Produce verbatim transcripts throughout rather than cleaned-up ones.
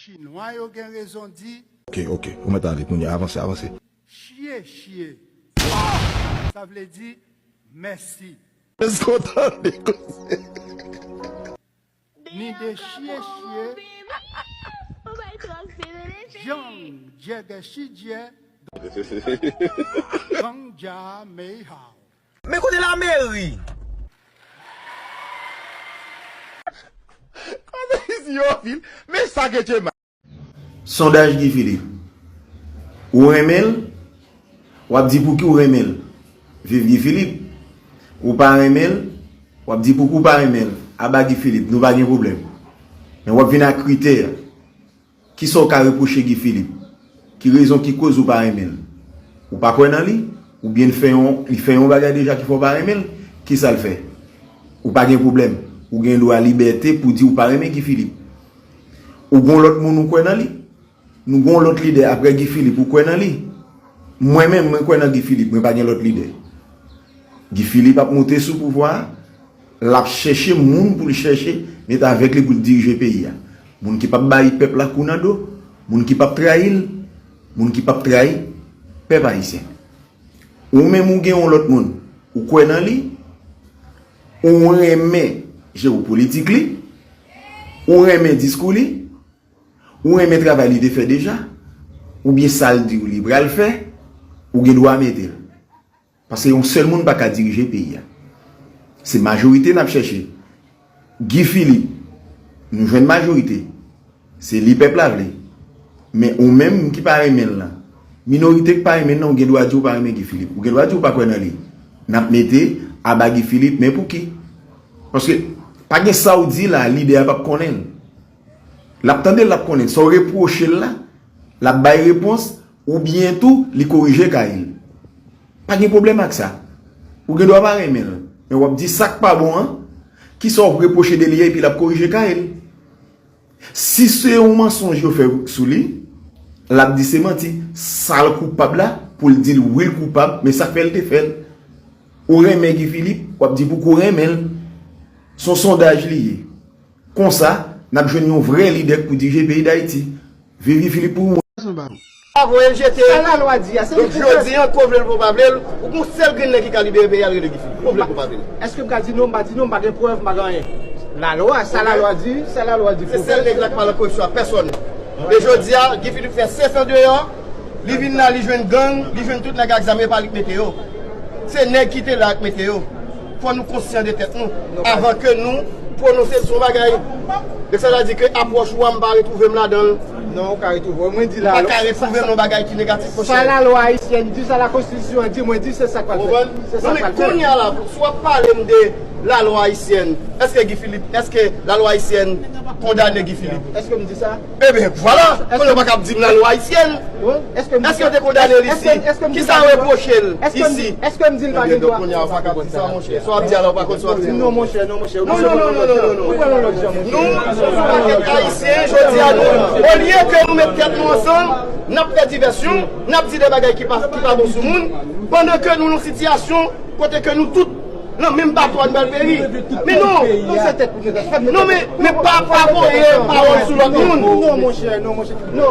Chinwa yo gen rezon di. Ok, ok, ou mèt ale kounye a, avanse, avanse. Chye chye. Sa vle di mèsi. Èske w tande koze? Ni de chye chye. Jang jègè chidjè. Gang ja mei haw. Men kote lameri? Koze isi yo vil, men sa ke Dye ma. Sondaj Guy Philippe. Ou renmen l, w ap di pouki w renmen l. Viv Guy Philippe. Ou pa renmen l, w ap di pouki w pa renmen l. Aba Guy Philippe, nou pa gen pwoblèm. Men w ap vin ak kritè. Kisa w ka repwoche Guy Philippe? Ki rezon ki koz ou pa renmen l? Ou pa kwè nan li? Oubyen l fè yon, li fè yon bagay deja ki fè w pa renmen l? Kisa l fè? Ou pa gen pwoblèm. Ou gen dwa libète pou di ou pa renmen Guy Philippe. Ou gon lòt moun ou kwè nan li? Nou gon lòt lidè aprè Guy Philippe ou kwè nan li? Mwen menm, mwen kwè nan Guy Philippe, mwen pa gen lòt lidè. Guy Philippe ap moute sou pouvwa a, l ap chèche moun pou l chèche met avèk li pou l dirije peyi a. Moun ki p ap bay pèp la kou nan do, moun ki p ap trayi l, moun ki p ap trayi pèp ayisyen. Ou menm ou gen yon lòt moun, ou kwè nan li, ou renmen jewopolitik li, ou renmen diskou li, ou renmen travay li te fè deja, oubyen sa l di w li pral fè, ou gen dwa mete l. Paske yon sèl moun pa ka dirije peyi a. Se majorite n ap chèche. Guy Philippe, nou jwenn majorite. Se li pèp la vle. Men ou menm ki pa renmen l lan, minorite ki pa renmen l lan, ou gen dwa di ou pa renmen Guy Philippe. Ou gen dwa di ou pa kwè nan li. N ap mete aba Guy Philippe, men pouki? Paske pa gen sa w di la, lidè a p ap konnen l. L ap tande l, l ap konnen. Sa w repwoche l la, l ap bay repons, oubyen tou, li korije kay li. Pa gen pwoblèm ak sa. Ou gen dwa pa renmen l, men w ap di sa k pa bon an, kisa w repwoche de li a, epi l ap korije kay li. Si se yon mansonj yo fè sou li, l ap di se manti. Sa l koupab la, pou l di l wi l koupab, men sa k fè l te fè l. Ou renmen Guy Philippe, w ap di pouki w renmen l. Se yon sondaj li ye. Konsa, n ap jwenn yon vrè lidè k pou dirije peyi Dayiti. Viv Guy Philippe pou mwen. Pa voye l jete. Sa lalwa di a, se li Donk jodi an, ko vle l ko pa vle l, ou gon sèl grenn nèg ki ka libere peyi a, l rele Guy Philippe. Ko vle l ko pa vle l. Èske m ka di non, m pa di non, m pa gen prèv, m pa gen anyen. Lalwa, sa lalwa di, sa lalwa di. Se sèl nèg la k pa nan koreksyon a pèsòn. E jodi a, Guy Philippe fè senk an deyò, li vin la, li jwenn gang, li jwenn tout nèg ak zam, e pa li k mete yo. Se nèg ki te la k mete yo. Fò nou konsyan de tèt nou avan ke nou pwononse sou yon bagay. E sa vle di ke apwòch ou a, m pa retwouve m ladan l. Non, ou ka retwouve. Mwen di la. Ou pa ka retwouve m nan bagay ki negatif, monchè. Sa lalwa ayisyèn di, sa lakonstitisyon an di, mwen di se sa k pral fèt. Se sa k pral fèt. Konbyen la, si w ap pale m de lalwa ayisyèn, èske Guy Philippe, èske lalwa ayisyèn kondane Guy Philippe? Èske m di sa? Ebyen, vwala. Kounye a w pa kab di m lalwa ayisyèn. Èske yo te kondane l isi? Kisa yo repwoche l isi? Èske m di l pa gen dwa? Kounye a w pa kab di sa, monchè. Sa w ap di a la, w pa konn sa w ap di. Non, monchè, non, monchè. Non, non, non, non, non, non. Nou, nou, nou, pakèt ayisyen, jodi a, nou, olye ke nou met tèt nou ansanm, n ap fè divèsyon, n ap di de bagay ki pa, ki pa bon sou moun, pandan ke nou nan sitiyasyon kote ke nou tout nan menm bato a, n pral peri. Men non. Non, men, men pa, pa voye pawòl sou lòt moun.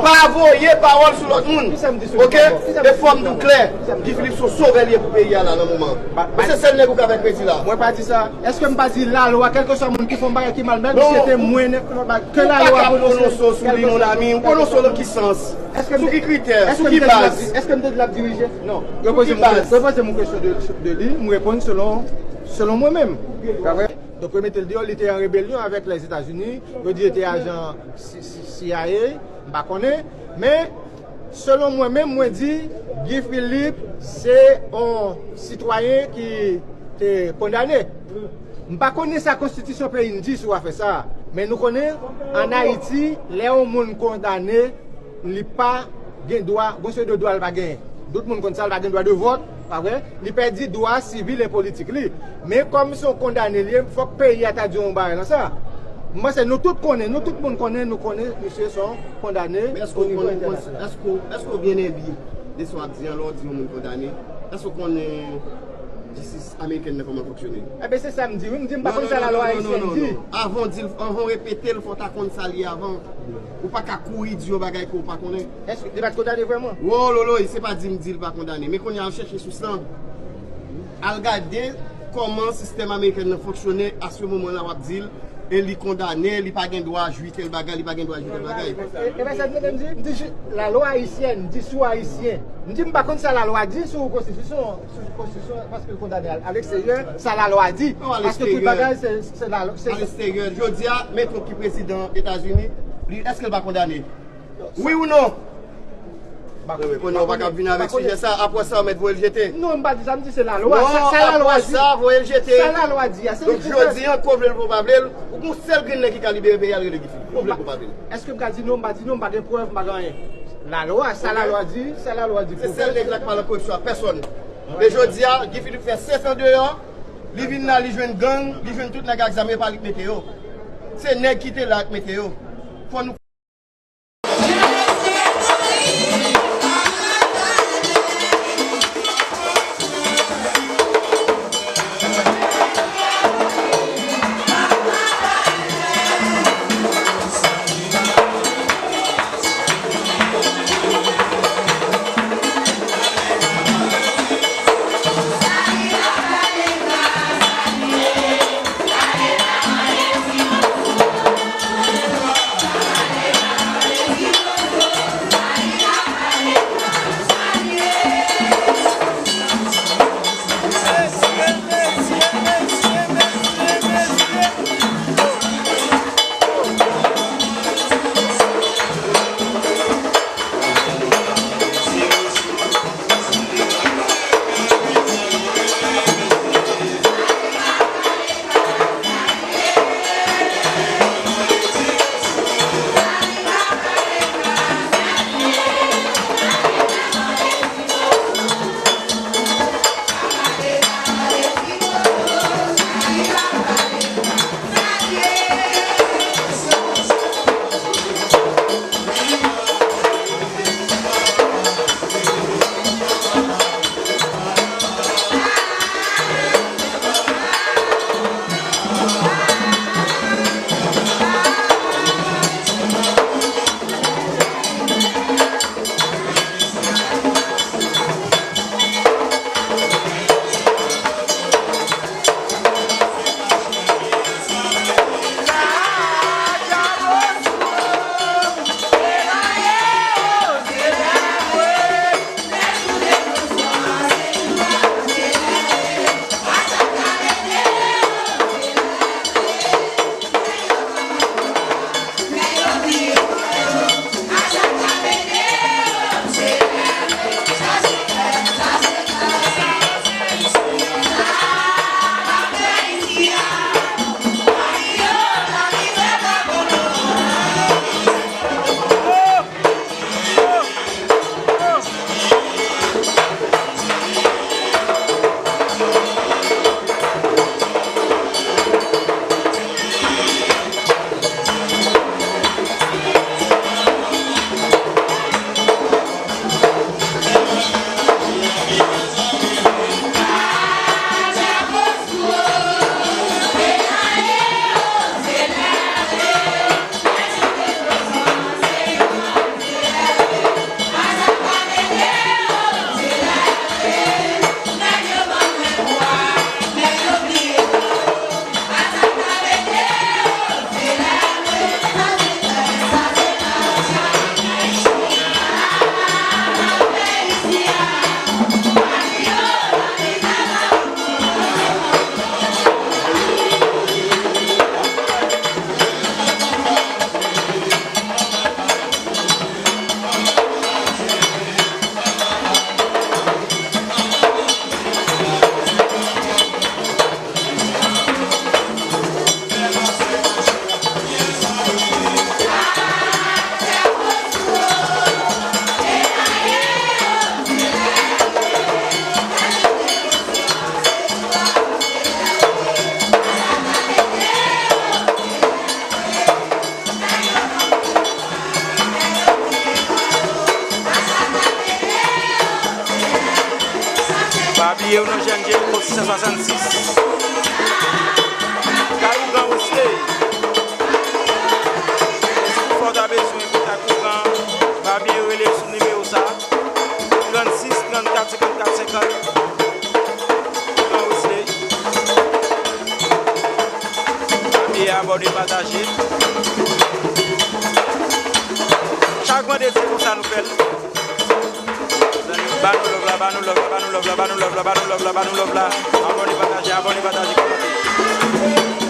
Pa voye pawòl sou lòt moun. Oke? E fò m di w klè, Guy Philippe se yon sovè l ye pou peyi a la nan moman an. E se sèl nèg ou ka fè kredi la. Mwen pa di sa. Èske m pa di lalwa, kèlkeswa moun ki fè yon bagay ki mal, menm si se te mwen, ke lalwa pwononse l? Ou pa ka pwononse w sou li, mon ami. Ou pwononse w nan ki sans? Sou ki kritè? Sou ki baz? Èske m te di l ap dirije? Non. Yo poze m yon kesyon de li, m reponn selon, selon mwen menm. Pa vre? Donk, yo mete l deyò, li te an rebelyon avèk Lèzetazini. Yo di li te ajan C I A, m pa konnen. Men, selon mwen menm, mwen di, Guy Philippe se yon sitwayen ki te kondane. M pa konnen sa konstitisyon peyi n di sou afè sa a. Men nou konnen, ann Ayiti, lè yon moun kondane, li pa gen dwa, gon seri de dwa l pa genyen. Tout moun konn sa, l pa gen dwa de vòt, pa vre? Li pèdi dwa sivil e politik li. Men kòm se yon kondane li ye, fòk peyi a ta di yon bagay nan sa. M panse nou tout konnen, nou tout moun konnen, nou konnen misye se yon kondane o nivo entènasyonal. Èske w byen enbi de sa w ap di an lè w di yon moun kondane? Èske w konnen jistis amerikèn nan kòman l fonksyone. Enben, se sa m di, wi, m di m pa konn sa lalwa ayisyèn di. Avan w di l, avan w repete l, fò w ta konn sa l ye avan. Ou pa ka kouri di yon bagay ke w pa konnen. Èske li pa t kondane vrèman? Wo, lolo, se pa di m di l pa kondane. Men kounye a, al chèche sous lan. Al gade kòman sistèm amerikèn nan fonksyone, a se moman la w ap di l, e li kondane, li pa gen dwa jwi tèl bagay, li pa gen dwa jwi tèl bagay. E, e, e, sa m di, m di, lalwa ayisyèn di sou ayisyen. M di, m pa konn sa lalwa di sou konstitisyon, sou konstitisyon, paske l kondane al, aleksteryè, sa lalwa di. Paske tout bagay, se, se lalwa. Aleksteryè, jodi a, Trump ki prezidan Etazini, li, èske l pa kondane? Wi ou non? Kounye a w pa ka vin avèk sijè sa, apre sa, w mèt voye l jete. Non, m pa di sa, m di se lalwa. Non, sa, sa lalwa di. Apre sa, voye l jete. Sa lalwa di a, se li ki fè. Donk, jodi a, ke w vle l, ke w pa vle l, ou gon sèl grenn nèg ki ka libere peyi a, l rele Guy Philippe. Ke w vle l, ke w pa vle l. Èske m ka di non, m pa di non, m pa gen prèv, m pa gen anyen. Lalwa, sa lalwa di, sa lalwa di. Se sèl nèg la k pa nan koripsyon a, pèsòn. Men jodi a, Guy Philippe fè sèt an deyò, li vin la, li jwenn gang, li jwenn tout nèg ak zam, e pa li k mete yo. Se nèg ki te la k mete yo. Fò nou Yo nan J N J, kot sis san swasannsis. Kay Ougan Wesley. Èske ou fè w ta bezwen kontak Ougan? Pa bliye rele sou nimewo sa. Trannsis trannkat senkannkat senkant. Ougan Wesley. Pa bliye abòne, pataje. Chak vandredi, se konsa nou fè l. Ba nou love la, ba nou love la, ba nou love la, ba nou love la, ba nou love la, ba nou love la. Abòne, pataje, abòne, pataje, kòmante.